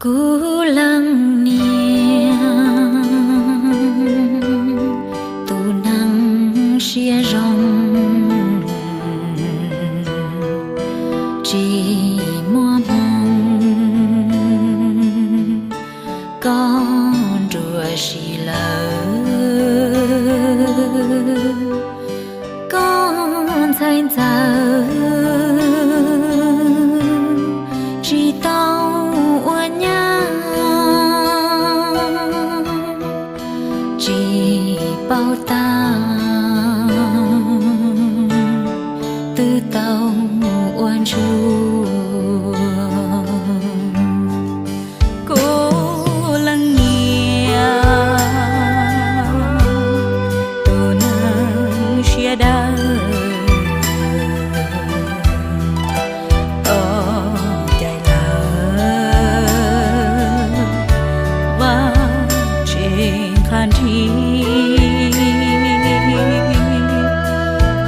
Kuv leej niam, tus neeg siab zoo, tsis muaj hmoo, koj nruab si lawm, koj ntxhais ntxawm tsis tau ua nyab, tsis paub tag twb tau ua ntsuag. Kuv leej niam, tus neeg siab dawb, tau cais lawm Vajtswv nqha nrig.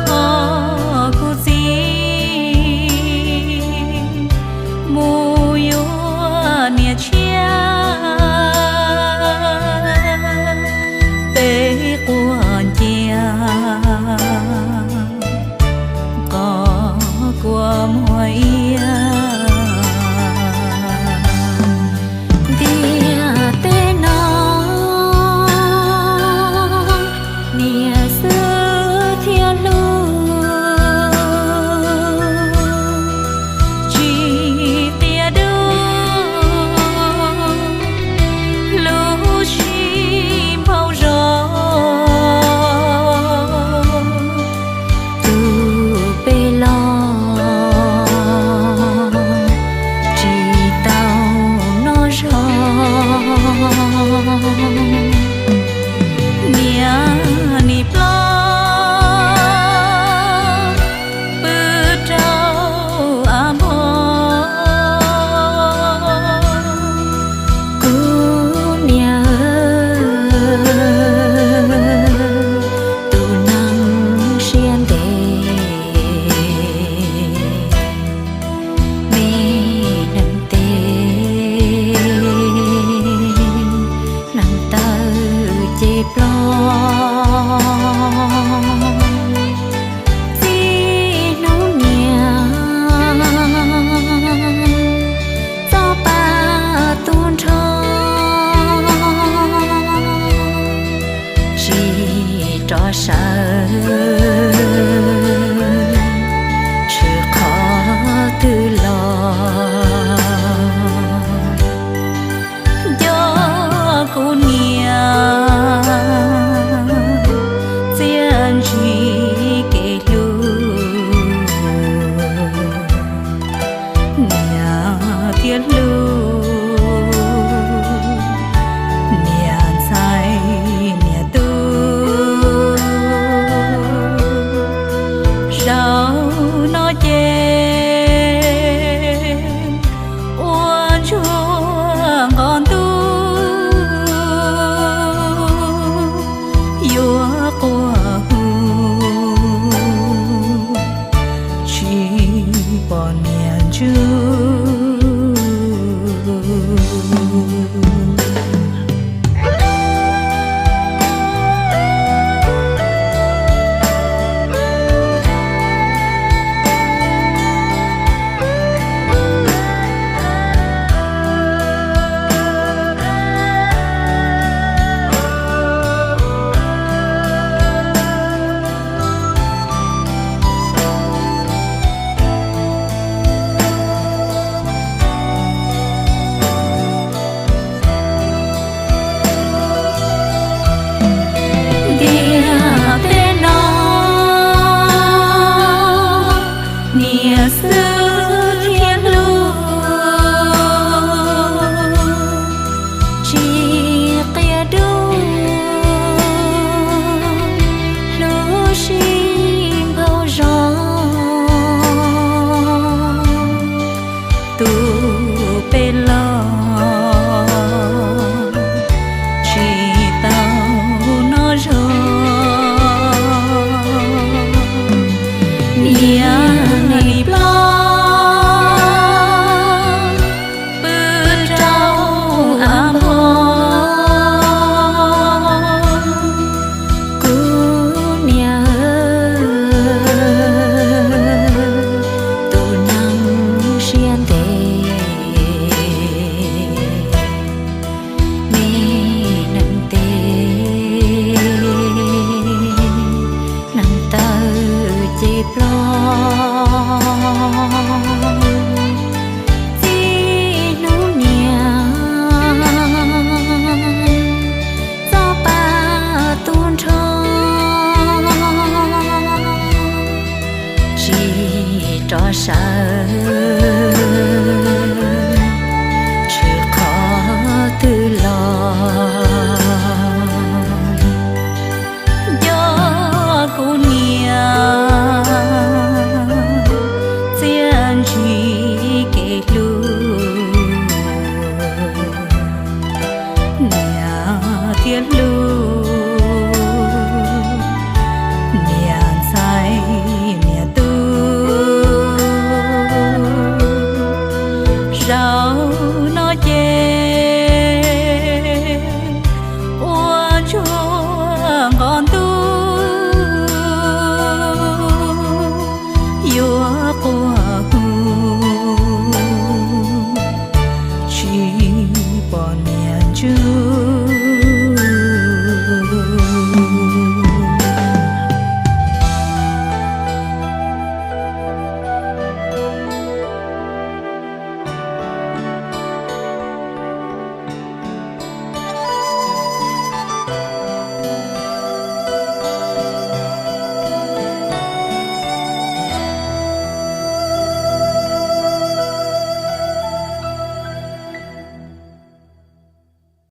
Ho kuv txiv mus yuav niam tshiab, peb quaj ncia nqos kua muag iab. Ntiaj teb no niam xwb thiaj hlub, tsis qia dub, hlub sib npaug zog. Tus peb los tsis tau noj zog, niam nim plaub pw rau av npog. Kuv niam, tus neeg siab ntev, me neeg tes neeg taw ces ploj. Txij hnub niam txoj pa tu nrho, tsis rov sawv tshwm qhov twg los. Nco kuv niam txiaj ntsig kev hlub, niam thiaj hlub niam ntxhais niam tub. Zaum no ces ua ntsuag nqos ntuj yuav quaj hu, tsis pom niam ntsuj. Sawv tsis qhov twg los, nco kuv niam txiaj ntsig kev hlub, niam thiaj hlub niam ntxhais niam tub. Zaum no ces ua ntsuag nqo ntuj yuav quaj hu, tsis pom niam ntswg.